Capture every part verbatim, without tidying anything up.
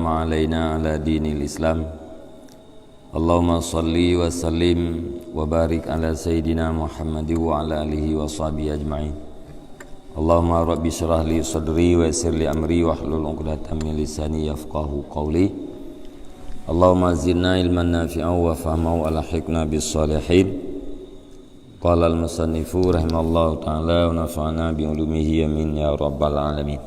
alaina ala dinil Islam. Allahumma salli wa sallim wa barik ala sayyidina Muhammad wa ala alihi wa sahbihi ajma'in. Allahumma rabbi syrah li sadri wa yassir li amri wahlul 'uqdatam min lisani yafqahu qawli. Allahumma zidna ilman nafi'a wa fahma wa alhiqna bis salihin. Qala al-musannifu rahimallahu ta'ala wa nafa'ana bi ulumihi, amin ya rabbal alamin.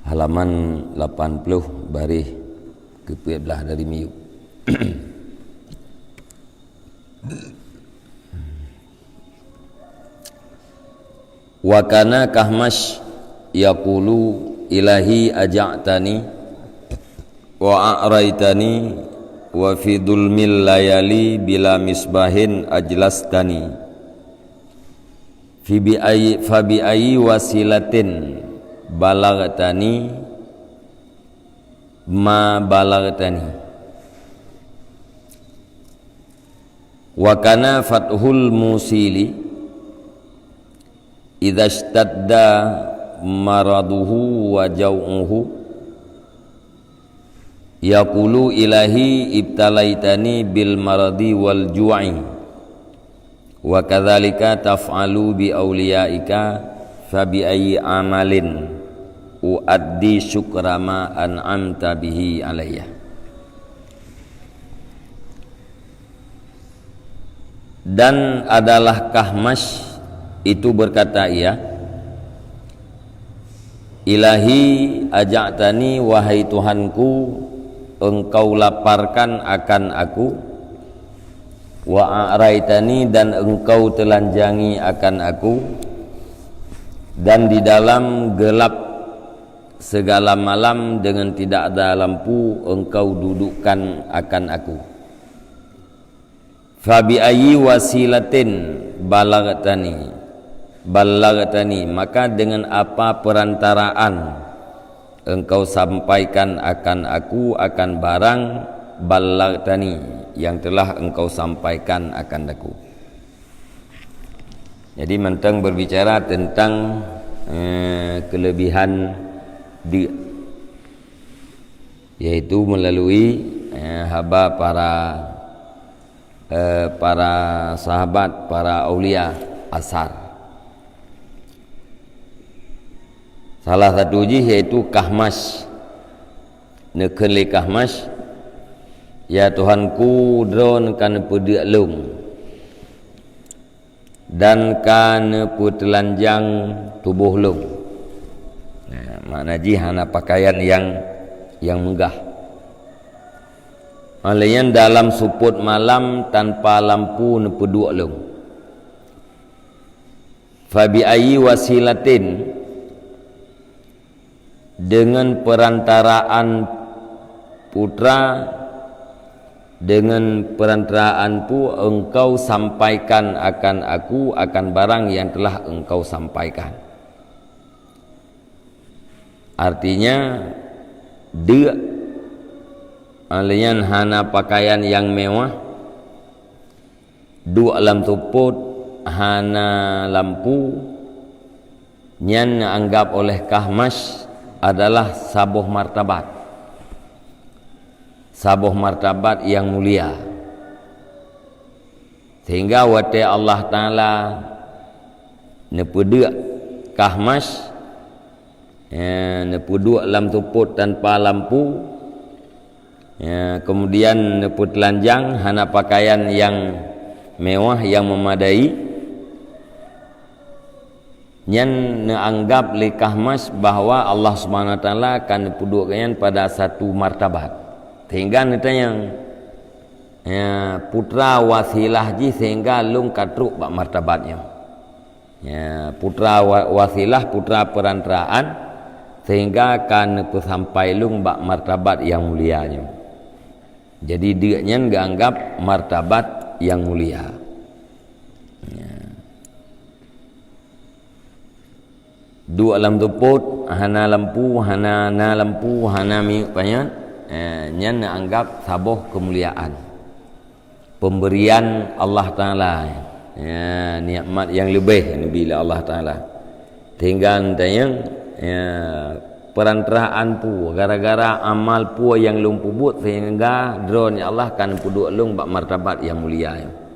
Halaman lapan puluh, baréh keupeue blaih dari miyueb. Wa kana Kahmas yaqulu, "Ilahi aja'tani wa a'raitani wa fi dhulmil layali bila misbahin ajlastani. Fi bi ayyi, fa bi ayyi wasilatin balaghtani ma balaghtani." Wa kana fathul musili idza ishtadda maraduhu wa jau'uhu, yaqulu, "Ilahi ibtalaitani bil maradi wal ju'i." Wa kadzalika taf'alu bi auliyaika, fa bi ayyi amalin uaddi syukra ma an'amta bihi alayya. Dan adalah Kahmas itu berkata ia, "Ilahi aja'tani, wahai Tuhanku, Engkau laparkan akan aku, wa a'raitani, dan Engkau telanjangi akan aku, dan di dalam gelap segala malam dengan tidak ada lampu Engkau dudukkan akan aku. Fa bi ayyi wasilatin balaghtani, balaghtani, maka dengan apa perantaraan Engkau sampaikan akan aku akan barang balaghtani yang telah Engkau sampaikan akan aku." Jadi mantong berbicara tentang, eh, kelebihan deuk, yaitu melalui, eh, haba para, eh, para sahabat, para aulia asar. Salah satu jih yaitu Kahmas. Neukheun lé Kahmas, "Ya Tuhanku, droen ka neupeudeuk lôn dan ka neupeuteulanjang tuboh lôn." Nah, makna jih hana pakaian nyang, nyang meugah. Óh lheueh nyan dalam seupôt malam tanpa lampu neupeuduek lôn. Fa bi ayyi wasilatin, dengan perantaraan putra, dengan perantaraan pu Engkau sampaikan akan aku akan barang yang telah Engkau sampaikan. Artinya, deuk, óh lheueh nyan hana pakaian nyang mewah, duek lam seupôt, hana lampu, nyan neuanggab oleh Kahmas adalah saboh martabat. Saboh martabat nyang mulia. Sehingga watée Allah Taala neupeudeuk Kahmas, ya, neupeuduek lam seupôt tanpa lampu, ya, kemudian neupeuteulanjang hana pakaian nyang mewah, nyang memadai, nyan neuanggab lé Kahmas bahwa Allah Subhanahu Wa Taala ka neupeuduek nyan pada satu martabat. Sehingga neutanyong, ya, putra wasilah jih sehingga lôn ka trok bak martabat nyoe. Ya, putra wa-, wasilah, putra perantaraan, sehingga ka neupeusampai lôn bak martabat nyang mulia nyoe. Jadi, deuk nyan geuanggab martabat nyang mulia. Ya. Duek lam seupôt, hana lampu, hana na lampu, hana minyeuk panyöt, eh, nyan neuanggab saboh keumuliaan. Pemberian Allah Taala, ya, nikmat nyang leubeh neubi lé Allah Taala. Tinggai tanyong, ya, perantaraan peue, gara-gara amal peue nyang lôn peubuet sehingga Droeneuh ya Allah ka neupeuduek lôn bak martabat nyang mulia nyoe.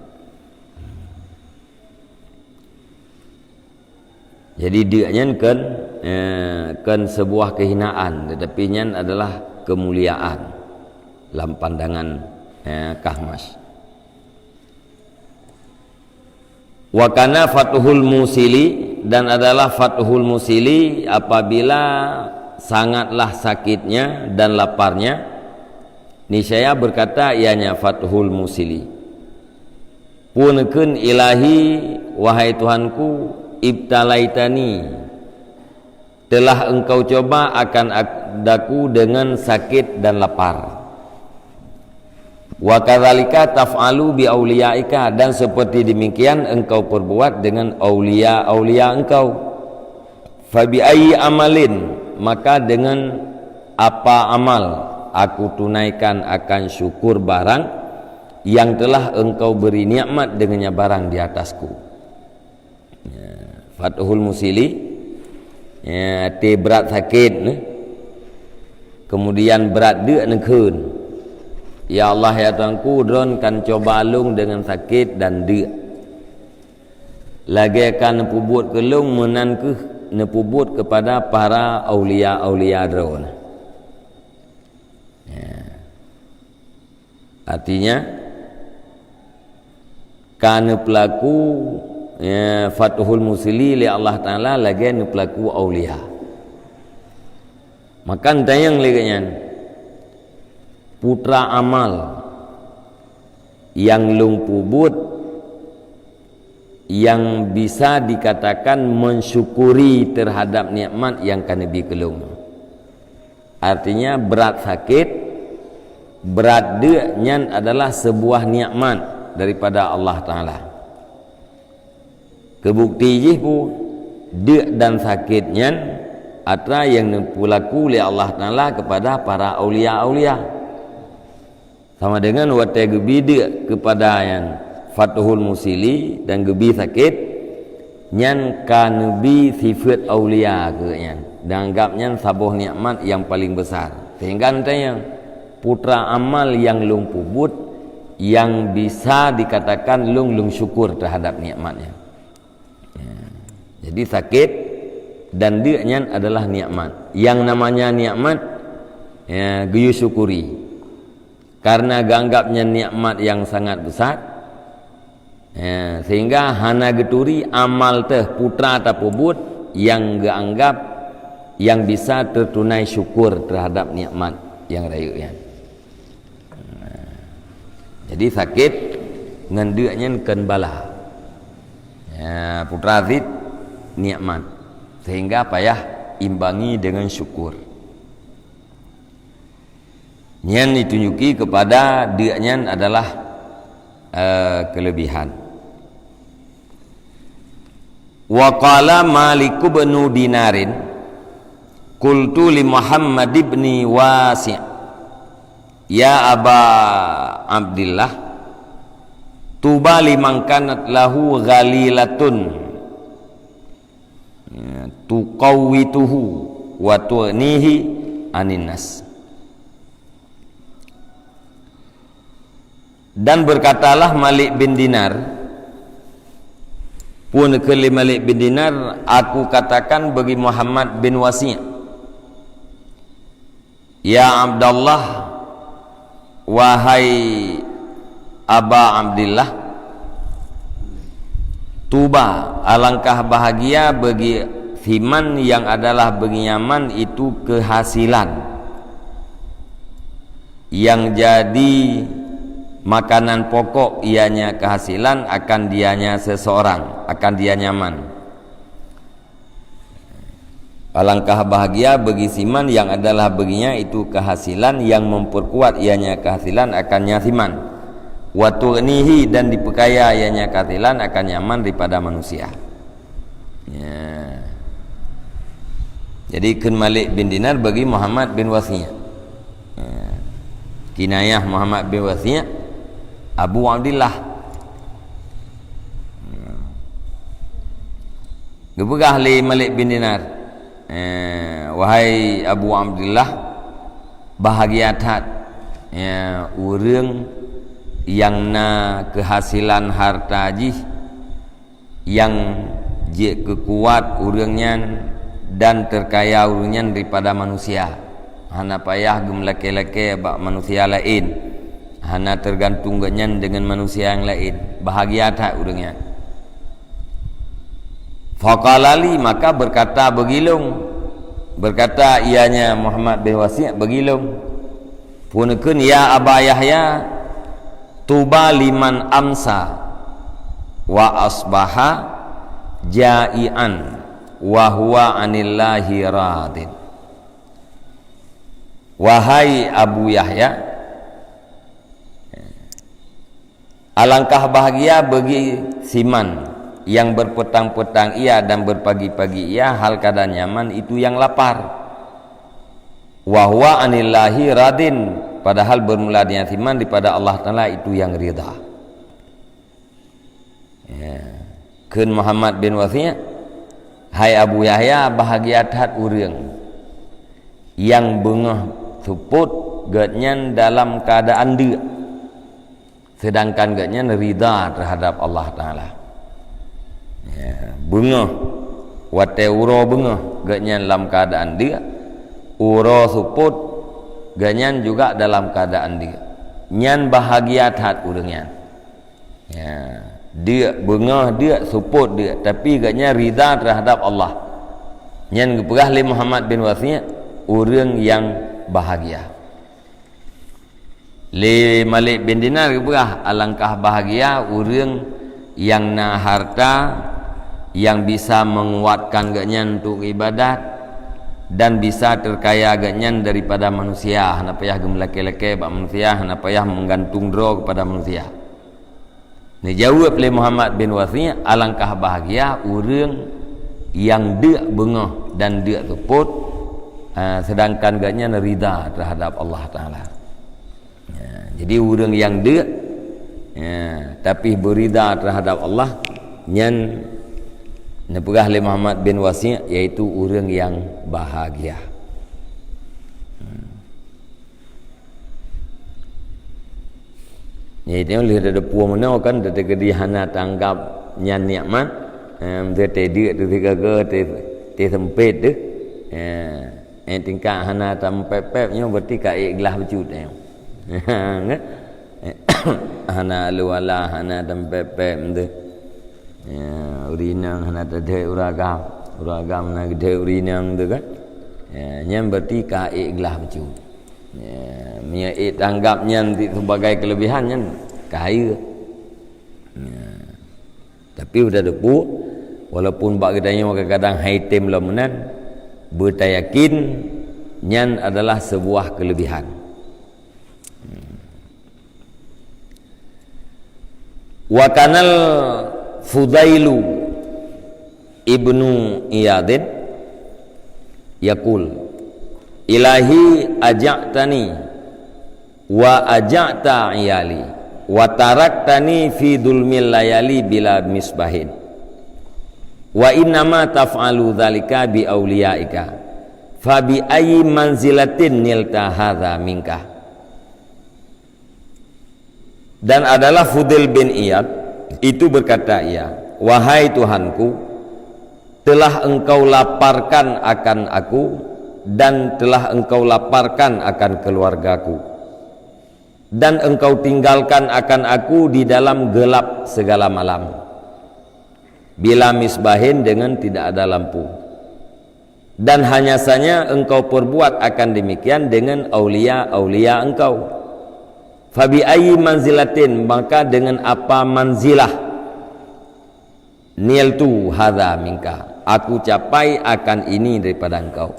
Jadi deuk nyan kon, eh, kon sebuah kehinaan, tetapi nyan adalah kemuliaan lam pandangan, eh, Kahmas. Wa kana fathul musili, dan adalah fathul musili apabila sangatlah sakitnya dan laparnya, niscaya berkata ianya fathul musili, "Pun kheun ilahi, wahai Tuhanku, ibtalaitani, telah engkau coba akan ak-, daku dengan sakit dan lapar. Wa kadzalika taf'alu bi auliyaika, dan seperti demikian engkau perbuat dengan aulia-aulia engkau. Fa bi ayyi amalin, maka dengan apa amal aku tunaikan akan syukur barang yang telah engkau beri nikmat dengannya barang di atasku." Ya, fathul musili, ya, até brat sakét, neh. Kemudian brat deuk neukheun. "Ya Allah, ya Tuhanku, droen kan coba lôn dengan sakét dan deuk. Lagée ka neupeubuet keu lôn, meunan kheueh neupeubuet kepada para aulia-aulia droen." Ya. Artinya, ka neupeulaku, ya, fathul musili lé Allah Taala lagée neupeulaku aulia. Maka tanyong lé geuh nyan, putra amal nyang lôn peubuet nyang bisa dikatakan mensyukuri terhadap nikmat nyang ka neubi keu lôn. Artinya, brat sakét, brat deuk nyan adalah sebuah nikmat daripada Allah Taala. Keubukti jih peue, deuk dan sakét nyan atra nyang neupeulaku lé Allah Taala kepada para aulia-aulia. Sama dengan watée geubi deuk keupada nyan fathul musili dan geubi sakét, nyan ka neubi sifeuet aulia keu nyan, dan anggab nyan saboh nikmat nyang paleng besar. Sehingga neutanyong, putra amal nyang lôn peubuet nyang bisa dikatakan lôn, lôn syukur terhadap nikmat nyan. Ya. Jadi sakét dan deuk nyan adalah nikmat. Yang namanya nikmat, ya, geuyue syukuri. Karena geuanggab nyan nikmat nyang sangat besar, ya, sehingga hana geuturi amal teuh putra tapeubuet nyang geuanggab nyang bisa teutunai syukur terhadap nikmat nyang rayeuk nyan. Jadi sakét ngon deuk nyan kon bala. Ya, putra cit nikmat, sehingga payah imbangi dengan syukur. Nyan ditunjuki kepada deuk nyan adalah, eh, kelebihan. Wa qala Malik bin Dinarin, qultu li Muhammad bin Wasi', "Ya Aba Abdillah, tuba liman kanat lahu ghalilatun, ya, tuqawwituhu wa tughnihi anin nas." Dan berkatalah Malik bin Dinar, pun kheun lé Malik bin Dinar, "Aku katakan bagi Muhammad bin Wasi', 'Ya Abdallah, wahai Aba Abdillah, tuba, alangkah bahagia bagi siman yang adalah bagi nyaman itu kehasilan yang jadi makanan pokok, ianya kehasilan akan dianya seseorang, akan dia nyaman. Alangkah bahagia bagi siman yang adalah baginya itu kehasilan yang memperkuat ianya kehasilan akannya siman. Wa tughnihi, dan diperkaya ianya kehasilan akan nyaman daripada manusia." Ya. Jadi kheun Malik bin Dinar bagi Muhammad bin Wasi'. Ya. Kinayah Muhammad bin Wasi', Abu Abdillah. Ya. Geupeugah lé Malik bin Dinar, Eh, wahai Abu Abdullah, bahagia that, ya, ureuëng nyang na keuhasilan harta jih nyang jeuet keu kuat ureuëng nyan dan teukaya ureuëng nyan daripada manusia. Hana payah geumeulakée-lakée bak manusia laén. Hana teugantung geuhnyan deungon manusia nyang laén. Bahagia that ureuëng nyan. Faqala li, maka berkata bagi lôn, berkata ianya Muhammad bin Wasi' bagi lôn, phon kheun, "Ya Aba Yahya, tuba liman amsa wa asbaha ja'ian wa huwa anillahi radin." Wahai Abu Yahya, alangkah bahagia bagi siman yang berpetang-petang ia dan berpagi-pagi ia hal keadaan nyaman itu yang lapar. Wa huwa anillahi radin, padahal bermula dengan siman daripada Allah Taala itu yang ridha. Ya. Kheun Muhammad bin Wasi', "Hai Abu Yahya, bahagia that ureuëng nyang beungoh seupôt geuhnyan dalam keuadaan deuk, sedangkan geuhnyan ridha terhadap Allah Taala." Ya, beungoh, watée uroe beungoh geuhnyan lam keuadaan deuk, uroe seupôt geuhnyan juga dalam keuadaan deuk. Nyan bahagia that ureuëng nyan. Ya, deuk beungoh, deuk seupôt deuk, tapi geuhnyan ridha terhadap Allah. Nyan geupeugah lé Muhammad bin Wasi', ureuëng nyang bahagia. Lé Malik bin Dinar geupeugah, alangkah bahagia ureuëng nyang na harta nyang bisa menguatkan geuhnyan untuk ibadat dan bisa terkaya geuhnyan daripada manusia, hana payah geumeulakée-lakée bak manusia, hana payah meugantung droe kepada manusia. Neujaweueb lé Muhammad bin Wasi', alangkah bahagia ureuëng nyang deuk beungoh dan deuk seupôt, ha, sedangkan geuhnyan ridha terhadap Allah Taala. Ya, jadi ureuëng nyang deuk, ya, tapi beurida terhadap Allah, nyan neupeugah lé Muhammad bin Wasi', yaitu ureuëng nyang bahagia. Hmm. Jadi, lheueh teudeupue meunoe kan, teukeudi hana tanggap nyan nikmat, em, teudeuk teusigaga, teu-, teuseumpét teuh. Eh, eh, tingkat hana tameupép-pép nyoe berarti ka ék glah bacut nyoe. Hana aluwala, hana tameupép-pép teuh. Ya, ureueng inong hana tadhét ureueng agam, ureueng agam hana geudhét ureueng inong teuh kan. Ya, nyan berarti ka ék glah bacut. Ya, meunyoe ék tanggap nyan ti-, sebagai kelebihan nyan, ka hayeue. Ya. Tapi beutateupeue, walaupun bak geutanyoe kadang-kadang hai tem lom meunan, beutayakin nyan adalah sebuah kelebihan. Wa kanal Fudailu ibnu Iyadin yaqul, "Ilahi aja'tani wa aja'ta iyali, wa taraktani fi dulmil layali bila misbahin. Wa innama taf'alu dzalika bi auliyaika. Fa bi ayyi manzilatin nilta hadza minka?" Dan adalah Fudail bin Iyad, itu berkata ia, "Wahai Tuhanku, telah Engkau laparkan akan aku dan telah Engkau laparkan akan keluargaku, dan Engkau tinggalkan akan aku di dalam gelap segala malam, bila misbahin, dengan tidak ada lampu. Dan hanya saja Engkau perbuat akan demikian dengan aulia-aulia Engkau. Fabi ayyi manzilatin, maka dengan apa manzilah, niltu hadza minka, aku capai akan ini daripada Engkau."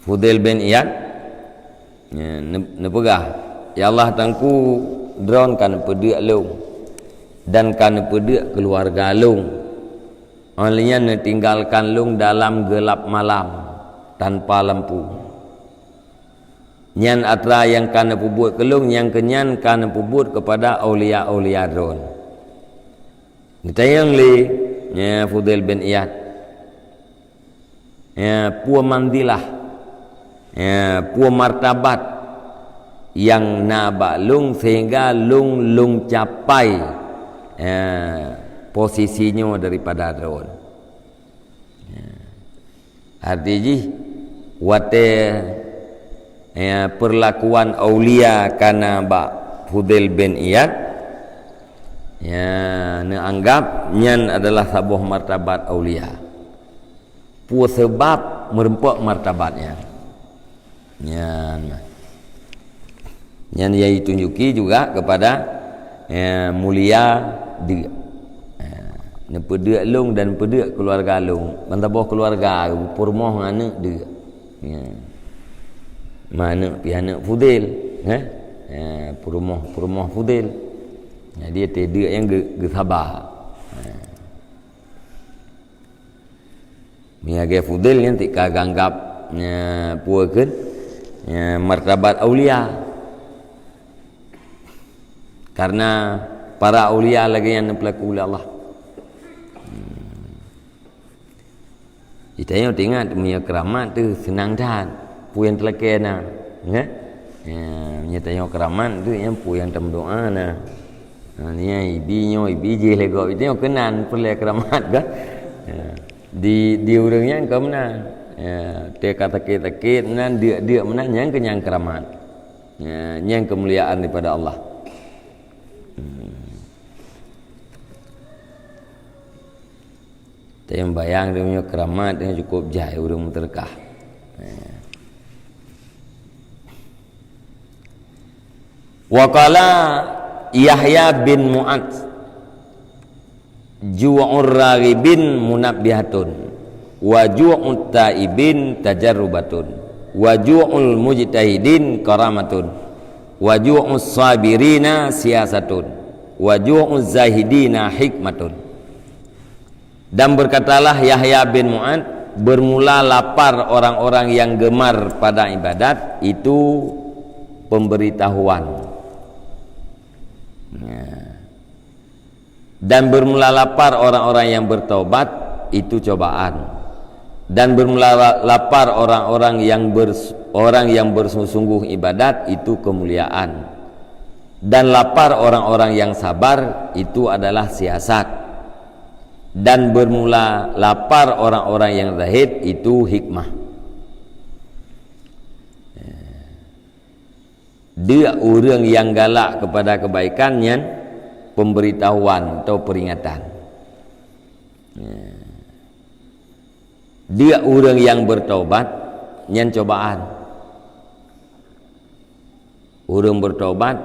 Fudail bin Iyad, ya, ne-, neupeugah, "Ya Allah Tuhanku, droe ka neupeuduek lôn, dan ka neupeuduek keuluwarga lôn. Óh lheueh nyan neutinggalkan lôn dalam geulab malam, tanpa lampu. Nyan atra nyang ka neupeubuet keu lôn, nyang keu nyan ka neupeubuet keupada aulia-aulia droe." Neutanyong lé, ya, Fudail bin Iyad, Ya, peue manzilah, ya, peue martabat nyang na bak lôn sehingga lôn, lôn capai, ya, posisi nyoe daripada droen. Ya. Arti jih, watée, ya, peurlakuan aulia ka na bak Fudail bin Iyad, ya, neuanggab nyan adalah saboh martabat aulia. Peue sabab meureumpok martabat nyan? Nyan. Nyan nyang jitunjuki juga kepada, ya, mulia deuk. Ya, neupeudeuk lôn dan peudeuk keuluwarga lôn. Ban saboh keuluwarga, peurumoh ngon aneuk deuk. Ya. Ma aneuk pih aneuk Fudail, eh? Ya, peurumoh, peurumoh Fudail. Jadi, watée deuk nyang geu-, geusaba. Ya. Meunyoe lagée Fudail nyan tika geuanggab, ya, peue kheun, ya, martabat aulia. Karena para aulia lagée nyan neupeulaku lé Allah. Hmm. Geutanyoe teuingat, meunyoe keuramat teuh seunang that, peue nyang teulakée na, ya? Ya, meunyoe tanyoe keuramat teuh, nyan peue nyang tameudoá na. Ha, nyan ibi nyoe, ibi jih lé gob, geutanyoe keunan peureulée keuramat kan? Ya. Di, di ureuëng nyan ka meunan. Ya, teuka sakét-sakét meunan, deuk-deuk meunan, nyan keuh nyang keuramat. Ya, nyan keumuliaan daripada Allah. Hmm. Tapi bayang dia punya keuramat, dia cukup jai ureuëng meuteureukah. Ya. Wa qala Yahya bin Mu'adz, "Ju'ur raghibin munabbihatun, wa ju'ut taibin tajarrubatun, wa ju'ul mujtahidin karamatun, wa ju'us sabirina siyasatun, wa ju'uz zahidina hikmatun." Dan berkatalah Yahya bin Mu'adz, "Bermula lapar orang-orang yang gemar pada ibadat, itu pemberitahuan. Ya. Dan bermula lapar orang-orang yang bertaubat, itu cobaan. Dan bermula la-, lapar orang-orang yang bers-, orang yang bersungguh-sungguh ibadat, itu kemuliaan. Dan lapar orang-orang yang sabar, itu adalah siasat. Dan bermula lapar orang-orang yang zahid, itu hikmah." Deuk ureuëng nyang galak kepada kebaikan nyan pemberitahuan atau peringatan. Ya. Deuk ureuëng nyang bertaubat nyan cobaan. Ureuëng bertaubat,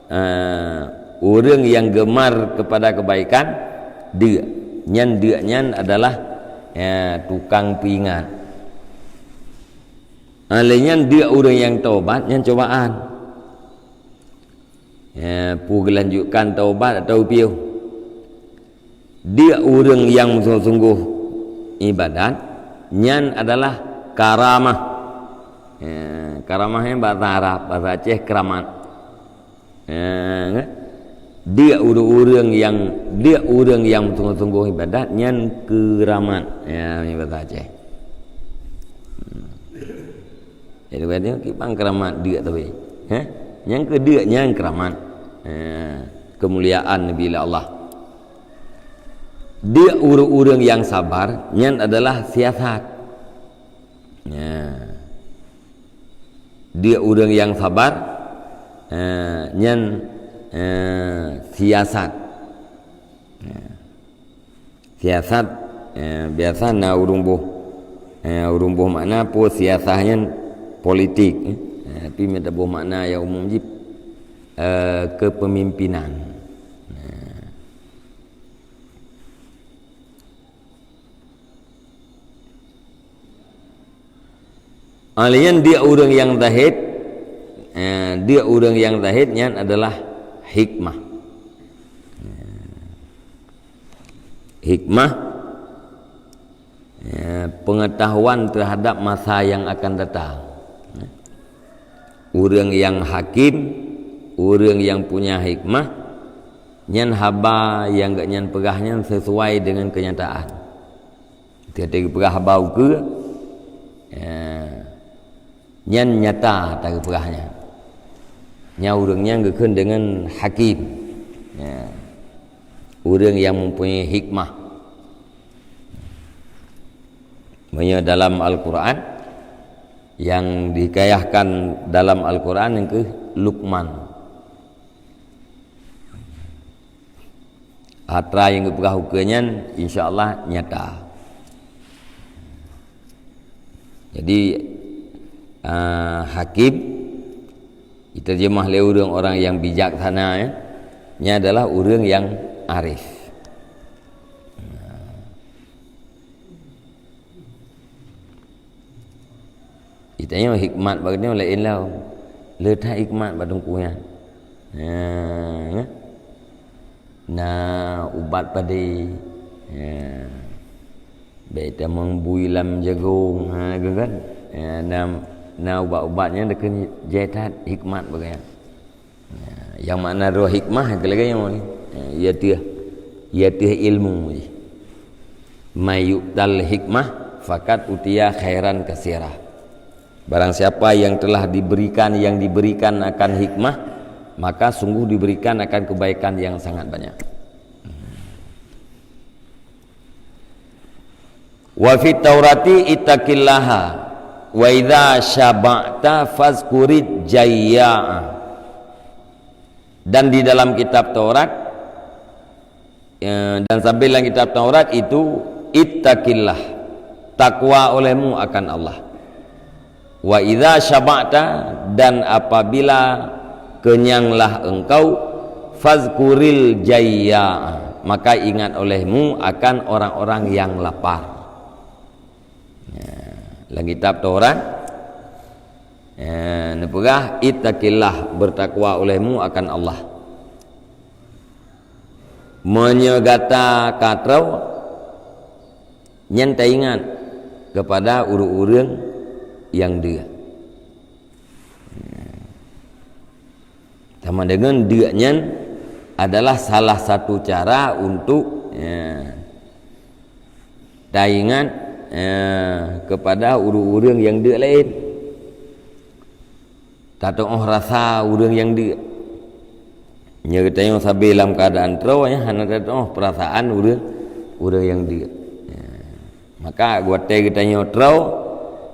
eh, ureuëng nyang gemar kepada kebaikan, deuk. Nyan deuk nyan adalah, eh, tukang peuingat. Ha, lé nyan deuk ureuëng nyang taubat nyan cobaan. Ya, peue geulanjutkan taubat atau piôh. Deuk ureuëng nyang sungguh-sungguh ibadat, nyan adalah karamah. Ya, karamah nyan bahasa Arab, bahasa Aceh keramat. Ha, kan? Deuk ureuëng-ureuëng nyang, deuk ureuëng nyang sungguh-sungguh ibadat nyan keuramat. Ya, nyan bahasa Aceh. Hmm. Jadi, berarti kiban keuramat deuk tapi. Ha? Nyang keu deuk nyan keuramat. Ha, keumuliaan Nabi Allah. Deuk ureuëng-ureuëng nyang sabar nyan adalah siasat. Ya. Deuk ureuëng nyang sabar, eh, nyan, eh, siasat. Ya. Siasat, eh, biasa na ureuëng boh, eh, ureuëng boh makna peue siasat nyan politik, eh. Eh, tapi meunyo taboh makna nyang umum jih, eh, kepemimpinan. Ya. Alien deuk ureuëng nyang zahid, eh, deuk ureuëng nyang zahid nyan adalah hikmah. Hikmah, eh, pengetahuan terhadap masa yang akan datang. Ureuëng nyang hakim, ureuëng nyang punya hikmah, nyan haba nyang geuhnyan peugah nyan sesuai dengan kenyataan. Tieb-tieb geupeugah haba ukeue, Ya. Nyan nyata tageupeugah nyan. Nyan ureuëng nyan geukheun deungon hakim. Ya. Ureuëng nyang mempunyai hikmah. Meunyoe dalam Al-Quran, yang dihikayahkan dalam Al-Quran nyang keuh Luqman. Atra nyang geupeugah ukeue nyan, insya Allah nyata. Jadi, ah, hakim, diterjemah lé ureuëng orang yang bijaksana, ya. Nya adalah ureuëng yang arif. Geutanyoe hikmat bak geutanyoe laén lom. Le that hikmat bak teungku nyan. Ha, na ubat padé. Ha. Bék tamong bui lam jagong, ha, gitu kan. Ha, na, na ubat-ubat nyan deukheun jai that hikmat bak geutanyoe. Ya, nyang makna droe hikmah lagée nyoe ni. Ya, ié teuh, ié teuh ilmu jih. "May yu'tal hikmah faqad utiya khairan katsira." Barang siapa yang telah diberikan, yang diberikan akan hikmah, maka sungguh diberikan akan kebaikan yang sangat banyak. "Wa fit Taurati ittaqillaha wa idza syaba'ta fazkurid jayya'a." Dan di dalam kitab Taurat, eh, dan sambil dalam kitab Taurat itu, "Ittaqillah," takwa olehmu akan Allah. "Wa idza syaba'ta," dan apabila kenyanglah engkau, "fazkuril jayya'a," maka ingat olehmu akan orang-orang yang lapar. Ya, lam kitab Taurat, ya, neupeugah, "Ittaqillah," bertakwa olehmu akan Allah. Meunyoe gata ka troe, nyan taingat keupada ureuëng-ureuëng nyang deuk. Sama deungon deuk nyan adalah salah satu cara untuk, ya, taingat, ya, keupada ureuëng-ureuëng nyang deuk laén. Tatuoh rasa ureuëng nyang deuk. Nyoe geutanyoe sabe lam keuadaan troe, ya, hana tatuoh peurasaan ureuëng, ureuëng nyang deuk. Ya. Maka watée geutanyoe troe,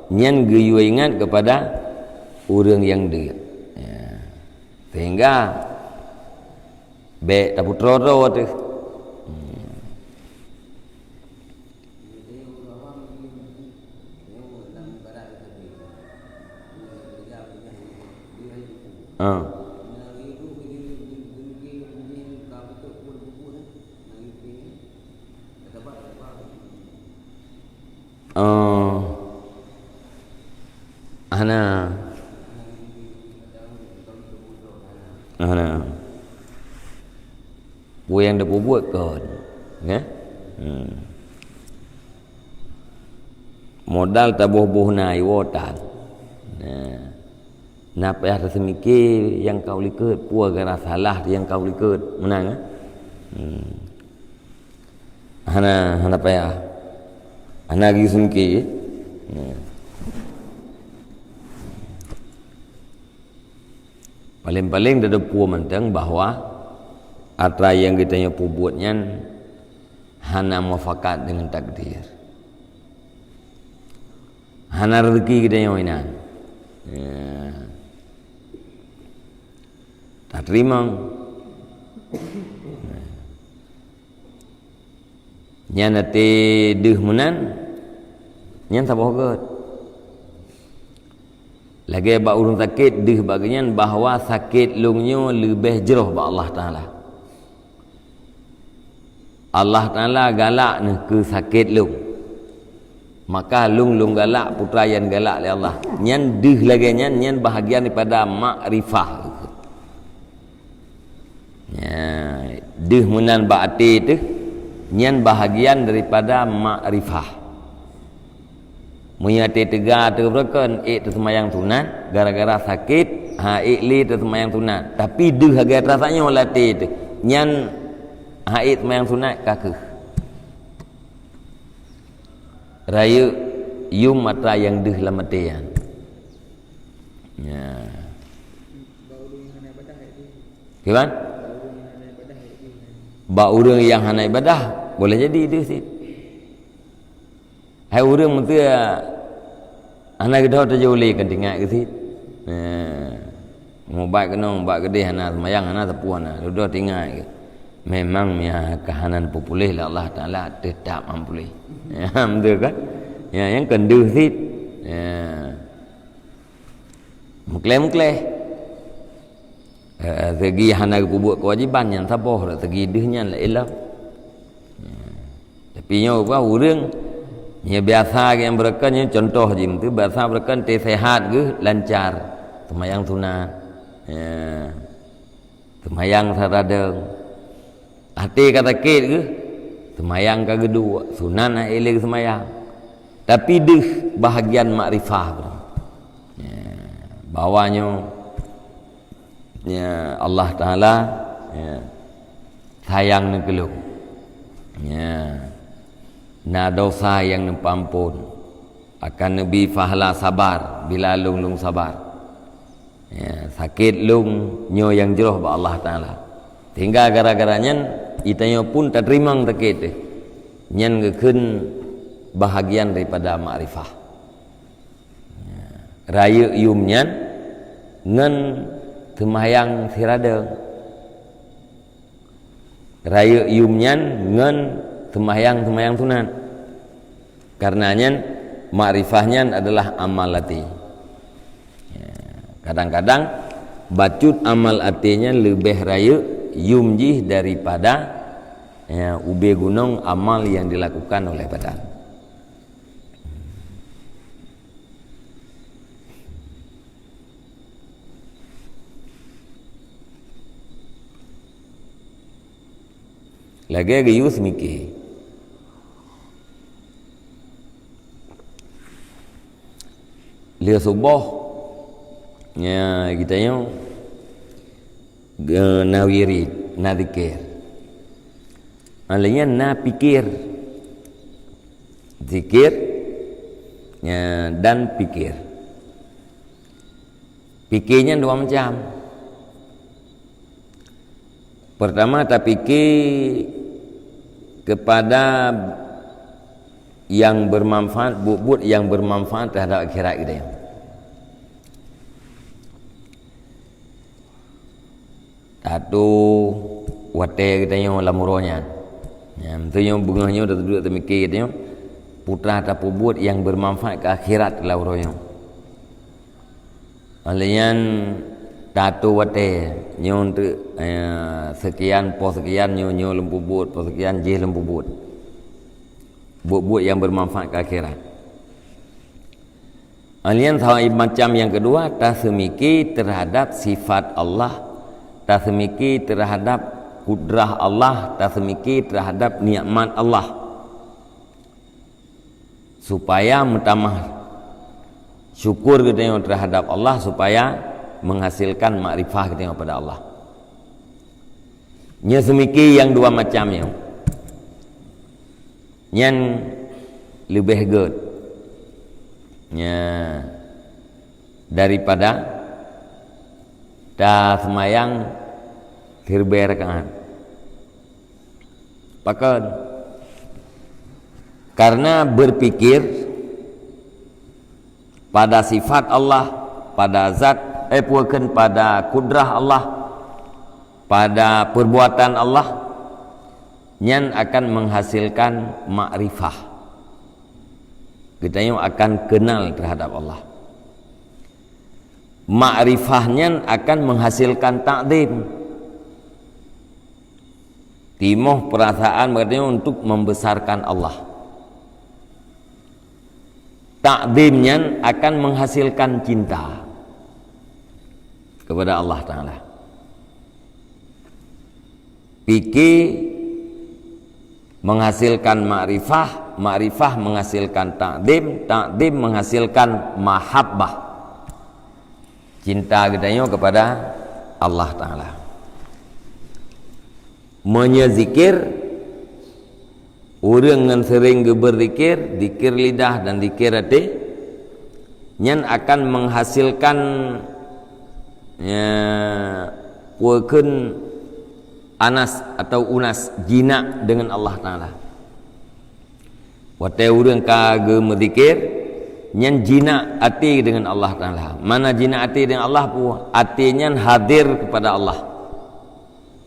nyan geuyue ingat keupada ureuëng nyang deuk. Ya. Sehingga bék tapeutroe-troe teuh. Hmm. Ah. Oh. Hana. Hana. Peue nyang tapeubuet kon, ya? Hmm. Modal taboh-boh na iwoe tan. Nah. Na payah taseumike nyang ka u likot, peue gara salah nyang ka u likot. Meunan, eh? Hmm. Hana, hana payah. Hana geuseumike. Nah. Paléng-paléng tateupeue mantong bahwa atra nyang geutanyoe peubuet nyan hana mufakat deungon takdir. Hana rezeki geutanyoe inan. Ya. Tateurimong. Nyan até deuh meunan, nyan saboh göt. Lagée bak ureuëng sakét deuh bak geuhnyan bahwa sakét lôn nyoe leubeh jroh bak Allah Taala. Allah Taala galak neuh keu sakét lôn. Maka lôn, lôn galak putra nyang galak lé Allah. Nyan deuh lagée nyan, nyan bahagian daripada makrifah. Nya, deuh meunan bak até teuh, nyan bahagian daripada makrifah. Meunyoe até teuga teuh beureukan, ék teuseumayang sunat, gara-gara sakét, ha ék lé teuseumayang sunat. Tapi deuh lagée teurasa nyoe lam até teuh, nyan ha ék teuseumayang sunat ka kheueh. Rayeuk Yum atra nyang deuh lam até nyan. Ya. Kiban? Bak ureuëng nyang hana ibadah, boleh jadi deuh cit. Hai ureuëng meuteu hana geudhoe tajak ulée kan teuingat keu cit. Ya. Mubat keunoe, mubat keudeh hana seumayang, hana sapeue hana. Dudoe teuingat keu. Memang meunyo keuhana peupuléh lé Allah Taala, teutap han puléh. Ya, beutôi kan? Ya, nyang keu deuh cit. Ya. Meukleh-meukleh. Eh, segi hana geupeubuet keuwajiban nyan saboh, segi deuh nyan laén lom. Ya. Tapi nyoe bah ureuëng, nyoe biasa nyang beureukan nyoe contoh jih, tu biasa beureukan teuh sehat geuh lancar. Seumayang sunat. Ya. Seumayang saradeueng. Até ka sakét geuh, seumayang ka geuduek, sunat na ilée seumayang. Tapi deuh bahagian makrifah. Ya, bahwa nyoe, ya, Allah Taala, ya, sayang neukeulong. Ya. Na dosa nyang neupeuampon. Akan neubi pahala sabar bila lôn-lôn sabar. Ya, sakét lôn nyoe nyang jroh bak Allah Taala. Sehingga gara-gara nyan, geutanyoe pun tateurimong sakét teuh. Nyan geukheun bahagian daripada makrifah. Ya, rayeuk yum nyan ngon seumayang siradeueng. Rayeuk yum nyan ngon seumayang-seumayang sunat. Karena nyan, makrifah nyan adalah amal até. Ya, kadang-kadang bacut amal até nyan leubeh rayeuk yum jih daripada, ya, ubé gunong amal nyang dilakukan oleh badan. Lagée geuyue seumike. Lheueh suboh, ya, geutanyoe ge-, na wirid, na zikir. Alheuh nyan na pikir. Zikir, ya, dan pikir. Pikir nyan dua macam. Pertama, tapike kepada yang bermanfaat, buet-buet yang bermanfaat terhadap akhirat kita. Tato watée geutanyoe lam uroe nyan. Nyan, meunyoe beungoh nyoe taduek tamike geutanyoe, putra tapeubuet nyang bermanfaat keu akhirat lam uroe nyoe. Alheuh nyan tato watée nyoe untuk, eh, sekian, poh sekian nyoe, nyoe lôn peubuet, poh sekian jéh lôn peubuet. Buet-buet nyang bermanfaat keu akhirat. Alheuh nyan sawa macam nyang keudua, taseumike terhadap sifat Allah, taseumike terhadap kudrah Allah, taseumike terhadap nikmat Allah. Supaya meutamah syukur geutanyoe terhadap Allah, supaya menghasilkan makrifah geutanyoe pada Allah. Nyoe seumike nyang dua macam nyoe. Nyan leubeh gét. Nya, daripada taseumayang siribée rakaat. Pakon? Karena berpikir pada sifat Allah, pada zat, eh, bukan, pada kudrah Allah, pada perbuatan Allah, nyan akan menghasilkan makrifah. Geutanyoe akan kenal terhadap Allah. Makrifah nyan akan menghasilkan takzim. Timoh perasaan geutanyoe untuk membesarkan Allah. Takzim nyan akan menghasilkan cinta kepada Allah Taala. Pike menghasilkan makrifah, makrifah menghasilkan takzim, takzim menghasilkan mahabbah. Cinta geutanyoe kepada Allah Taala. Meunyoe zikir, Ureuëng ngon seuring geubeuzikir, zikir lidah dan zikir até, nyan akan menghasilkan, ya, peue kheun anas atau unas, jinak deungon Allah Taala. Watée ureuëng ka geumeuzikir, nyan jinak até deungon Allah Taala. Mana jinak até deungon Allah peue? Até nyan hadir kepada Allah.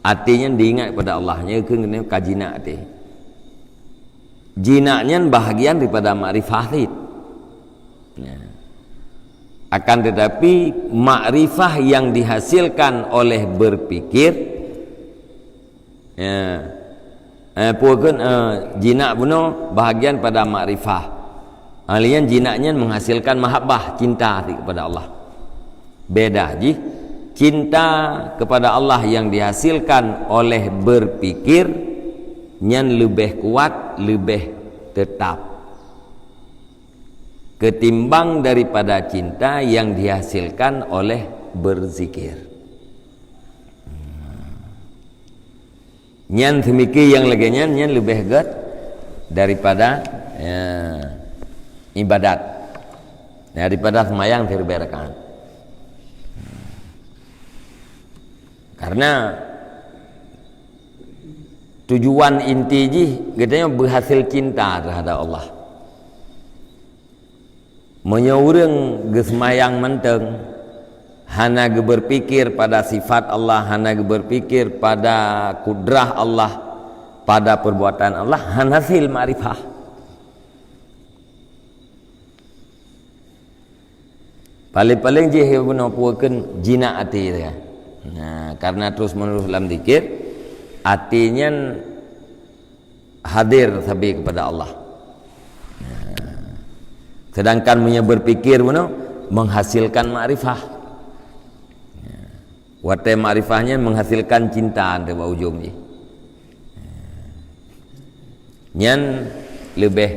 Até nyan diingat kepada Allah, nyan keuh ka jinak até. Jinak nyan bahagian daripada makrifah cit. Ya. Akan tetapi, makrifah yang dihasilkan oleh berpikir, ya, eh, peue kheun, eh, jinak bunoe bahagian pada makrifah. Ahli nyan jinak nyan menghasilkan mahabbah, cinta kepada Allah. Beda jih, cinta kepada Allah yang dihasilkan oleh berpikir nyan leubeh kuat, leubeh tetap ketimbang daripada cinta yang dihasilkan oleh berzikir. Nyan seumike nyang lagée nyan, nyan leubeh gét daripada, ya, ibadat. Daripada seumayang siribée rakaat. Karena tujuan inti jih geutanyoe beuhasil cinta terhadap Allah. Meunyoe ureuëng geuseumayang mantong, hana geubeurpikir pada sifat Allah, hana geubeurpikir pada kudrah Allah, pada perbuatan Allah, hana hasil makrifah. Paléng-paléng jih bunoe peue kheun jinak até dia. Nah, karena terus-menerus lam zikir, até nyan hadir sabe kepada Allah. Sedangkan meunyoe berpikir bunoe menghasilkan makrifah. Watée makrifah nyan menghasilkan cinta, ante bak ujong jih. Nyan leubeh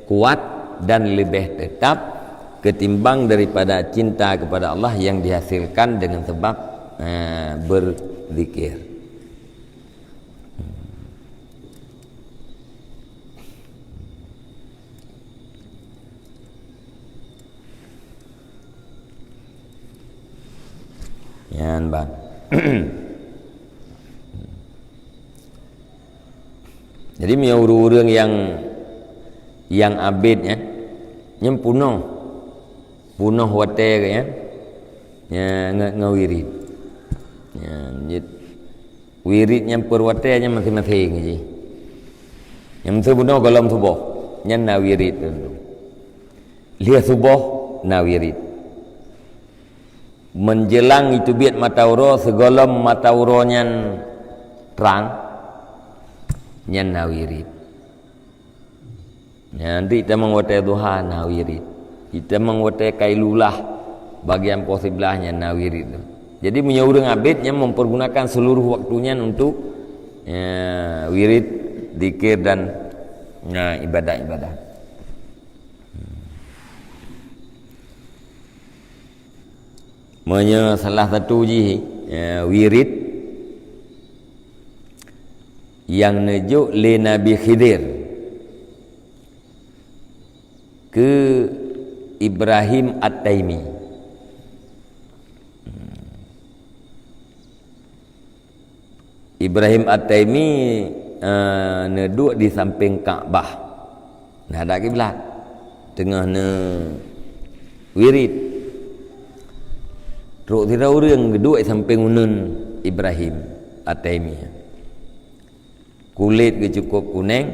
kuat dan leubeh tetap ketimbang daripada cinta kepada Allah yang dihasilkan dengan sebab, eh, berzikir. Nyan ban. Jadi meunyoe ureuëng-ureuëng nyang, nyang abét nyan, nyan punoh, punoh watée geuh nyan, nyan nge-, ngewirit. Nyan jeuet wirit nyan peuwatée nyan maséng-maséng jih. Nyang meuseue bunoe gohlom suboh, nyan na wirit. Lheueh suboh na wirit. Menjelang jiteubiet mata uroe, sigohlom mata uroe nyan trang, nyan na wirit. Nyan, di tamong watée duha na wirit. Di tamong watée kailulah bagian poh siblaih nyan na wirit. Jadi meunyoe ureuëng abét nyan mempergunakan seluruh waktu nyan untuk, ya, wirit, zikir dan, ya, ibadat-ibadat. Meunyoe salah satu jih, ya, wirit nyang neujok lé Nabi Khidir keu Ibrahim At-Taimi. Ibrahim At-Taimi, eh, neuduek di sampéng Ka'bah, menghadap kiblat, teungoh neuwirit. Trok sidroe ureuëng geuduek di sampéng uneun Ibrahim At-Taimi. Kulét geuh cukôp kunéng,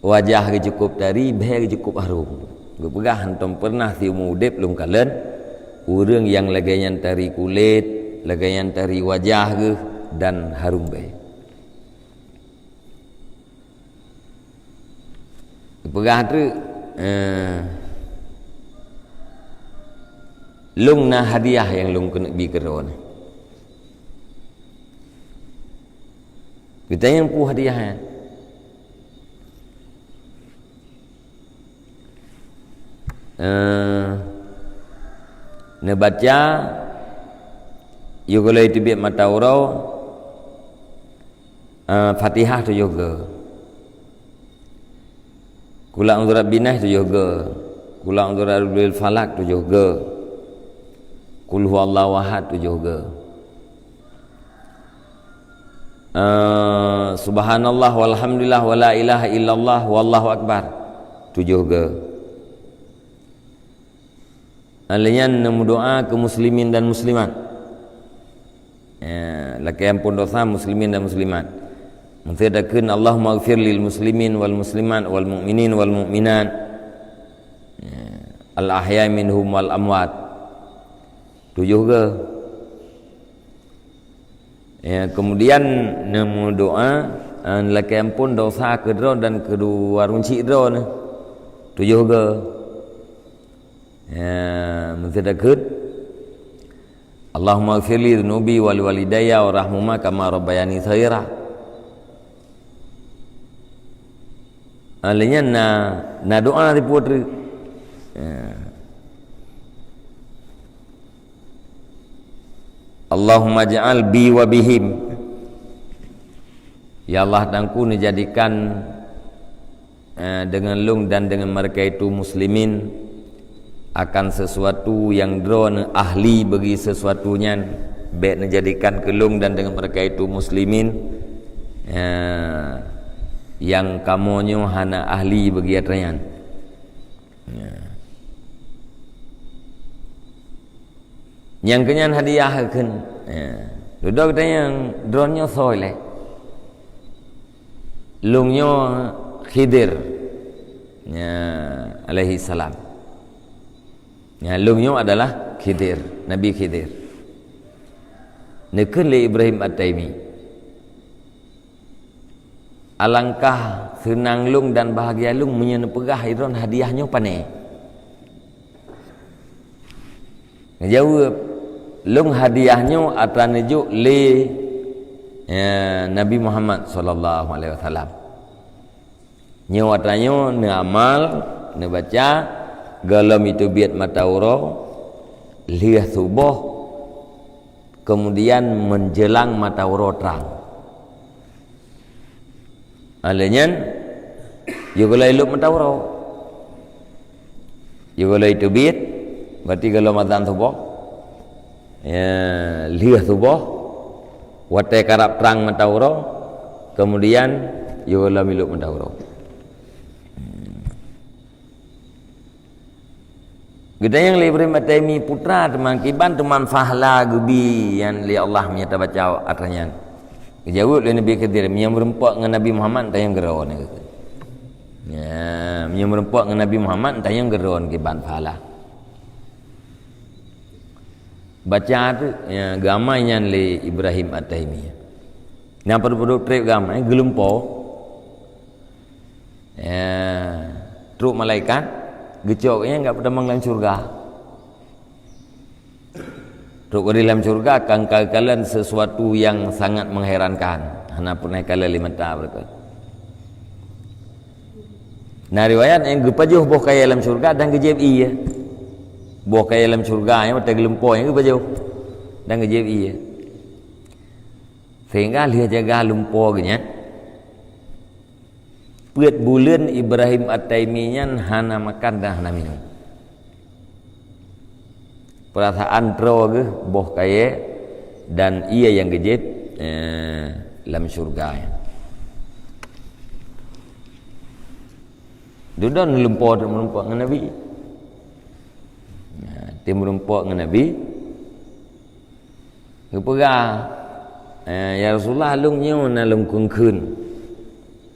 wajah geuh cukôp tari, bhée geuh cukôp harôm. Geupeugah hántom peureunah siumu udeb lôn kalon ureuëng nyang lagée nyan tari kulét, lagée nyan tari wajah geuh dan harôm bhée. Geupeugah treuk, eh, lôn na hadiah nyang lôn keuneuk bi keu droeneuh. Geutanyong peue hadiah nyan? Eh, neubaca, yôh gohlom teubiet mata uroe, eh, Fatihah tujoh goe. Qul a'udzu birabbin nas tujoh go. Qul a'udzu birabbil falaq tujoh go. Qul huwallahu ahad tujoh go. Eh, subhanallah walhamdulillah wala ilaha illallah wallahu akbar tujoh go. Lheueh nyan neumeudoa keu muslimin dan muslimat. Ya, lakée amphon dosa muslimin dan muslimat. Meusé takheun, "Allahumma ighfir lil muslimin wal muslimat wal mu'minin wal mu'minat." Ya, al-ahya minhum wal amwat. Tujoh go. Ya, kemudian neumeudoa, eh, lakée amphon dosa keu droe dan keu dua runcik droe nyoe. Tujoh go. Ya, meusé takheun, "Allahumma ighfirli dzunubi wa liwalidayya warhamhuma kama rabbayani shaghira." Lheueh nyan na, na doa sipuet treuk. Ya. "Allahumma ja'al bi wa bihim." Ya Allah, Tuhanku, neujadikan, eh, deungon lôn dan deungon mereka itu muslimin akan sesuatu nyang droeneuh ahli bagi sesuatu nyan, bék neujadikan keu lôn dan deungon mereka itu muslimin, eh, nyang kamoe nyoe hana ahli bagi atra nyan. Ya. Nyang keunyan hadiah kheun. Ya. Dudoe geutanyoe droeneuh soe lé. Lôn nyoe Khidir. Ya, alaihi salam. Ya, lôn nyoe adalah Khidir, Nabi Khidir. Neukheun lé Ibrahim At-Taimi. Alangkah seunang lôn dan bahagia lôn meunyoe neupeugah droeneuh hadiah nyoe pané. Geujaweueb, lôn hadiah nyoe atra neujok lé, ya, Nabi Muhammad sallallahu alaihi wasallam. Nyoe atra nyoe neuamal, neubaca, gohlom jiteubiet mata uroe, lheueh suboh, kemudian menjelang mata uroe trang. Lheueh nyan, yôh gohlom ilop mata uroe. Yôh gohlom jiteubiet, berarti gohlom azan suboh. Ya, lheueh suboh, watée karab trang mata uroe, kemudian yôh gohlom ilop mata uroe. Geutanyong lé Ibrahim At-Taimi, "Peue teuma kiban teuma pahala geubi nyan lé Allah meunyoe tabaca atra nyan?" Geujaweueb lé Nabi Khidir, "Meunyoe meurumpok ngon Nabi Muhammad, tanyong keu droeneuh." Ya, meunyoe meurumpok ngon Nabi Muhammad, tanyong keu droeneuh kiban pahala. Baca tu, ya, geuamai nyan lé Ibrahim At-Taimi. Nyan padub-padub treb geuamai, geulumpo. Ya, trok malaikat, geucok nyan geupeudamong lam syurga. Trok di lam syurga, ka geukalon sesuatu nyang sangat menghairankan. Hana pernah kalon lé mata beureukat. Na riwayat nyang geupajoh boh kayée lam syurga dan geujieb ié. Boh kayée lam syurga nyang watée geulumpo nyang geupajoh dan geujieb ié. Sehingga lheueh jaga lumpo geuh nyan, peuet buleuen Ibrahim At-Taimi nyan hana makan dan hana minum. Peurasaan troe geuh boh kayée dan ié nyang geujieb, eh, lam syurga nyan. Dudoe lumpo teuk meurumpok ngon Nabi. Nah, teuk meurumpok ngon Nabi. Geupeugah, eh, "Ya Rasulullah, lôn nyoe na lôn kheun-kheun."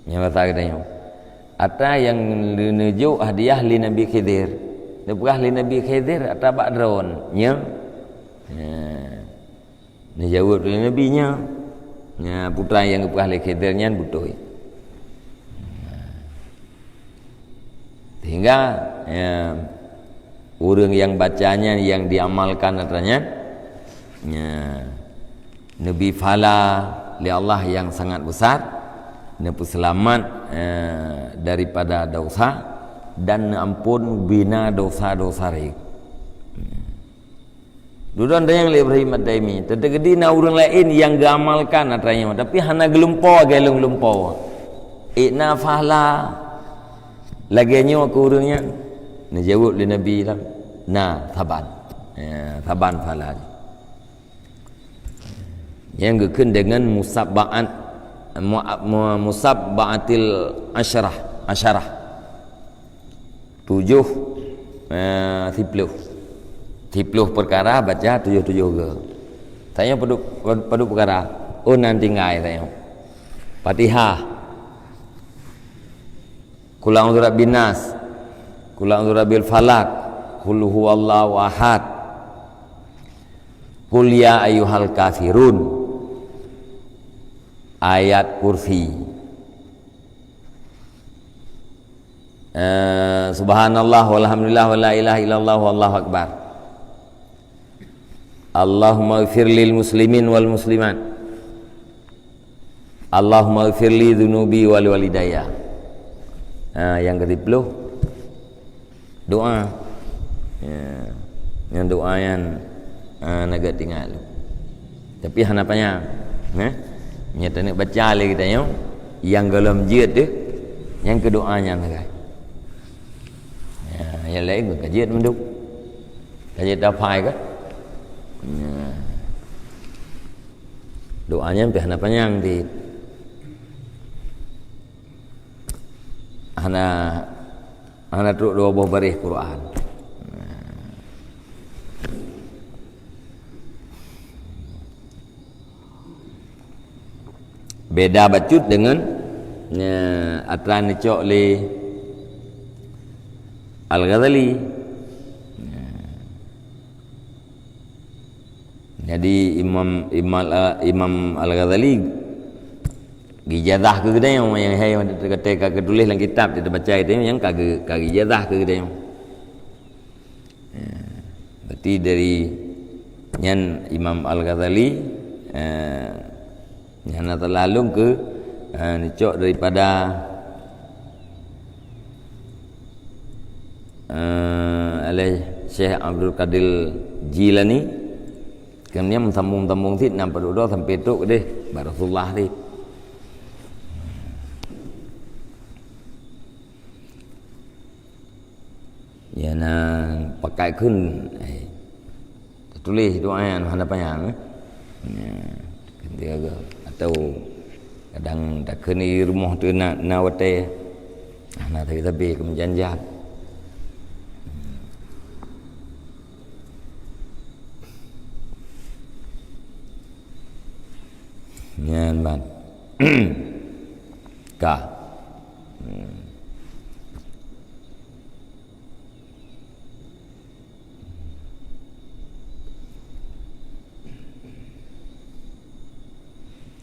Nyan basa geutanyoe. Atra nyang leuneujok hadiah lé Nabi Khidir. Neupeugah lé Nabi Khidir atra bak droeneuh. Nyan. Neujaweueb lé Nabi nyan. Nyan, peue nyang geupeugah lé Khidir nyan beutôi. Sehingga, ya, ureuëng nyang baca nyan, nyang diamalkan atra nyan, ya, neubi pahala lé Allah nyang sangat besar, neupeuseulamat, ya, daripada dosa, dan neuampon bina dosa-dosa rayeuk. Dudoe tanyong lé Ibrahim At-Taimi, teuteuk di na ureuëng laén nyang geuamalkan atra nyoe, tapi hana geulumpo lagée lôn lumpo. Ék na pahala Lagée nyoe keu ureuëng nyan, neujaweueb lé Nabi lam, na saban. Ya, saban pahala. Nyang geukheun deungon musabbaat, mu-, mu-, musabbaatil asyarah, asyarah. Tujoh, eh, siploh. Siploh peukara baca tujoh-tujoh goe. Tanyoe padub, padub peukara. Oh, nan tinggai tanyoe. Fatihah. Qul a'udzu birabbin nas. Qul a'udzu birabbil falaq. Qul huwallahu ahad. Qul ya ayyuhal kafirun. Ayat kursi. Eh, subhanallah walhamdulillah wala ilaha illallah wallahu akbar. Allahumma ighfir lil muslimin wal muslimat. Allahumma ighfir li dzunubi wa li walidayya. Ha, nyang keusiploh, doa. Ya. Nyang doa nyan, ha, na geutingat lom. Tapi hana panyang. Nah, nyata ni baca lé kita nyoe, nyang golom jeuet tu, nyang keu doa nyan sagai. Ya, nyang laén ka jeuet mandum. Ka jeuet tapai ka? Ya. Doa nyan pih hana panyang di, hana, hana trok dua boh baréh Quran. Beda bacut deungon, eh, atra neucok lé Al-Ghazali. Jadi Imam, Imam, Imam Al-Ghazali geujazah keu geutanyoe nyang hai, nyang ka geutuléh lam kitab, teubaca itu nyang ka geu-, ka geujazah keu geutanyoe. Ya, berarti dari nyan Imam Al-Ghazali, eh, nyang na teulalong keu, eh, neucok daripada, eh, oleh Syekh Abdul Qadir Jilani, kemudian meusambung-sambung cit, na padub droe sampai trok deh bak Rasulullah cit. Ya, na pakai kheun, eh, tatuléh doa nyan hana panyang, eh. Ya, ketika ke, atau kadang takheun di rumoh tu na, na watée, ah, na tapi-tapi keu meujanjat. Nyan ban. Ka. Hmm.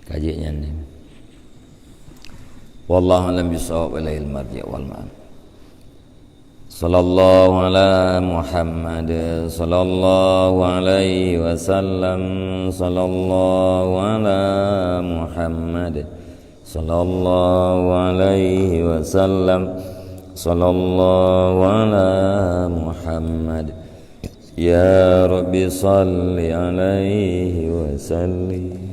Ka jeuet nyan ni. Wallahu a'lam bissawab, ilaihil marji' wal ma'ab. Sallallahu ala Muhammad, sallallahu alaihi wasallam, sallallahu ala Muhammad, sallallahu alaihi wasallam, sallallahu ala Muhammad. Ya Rabbi salli alaihi wa sallim.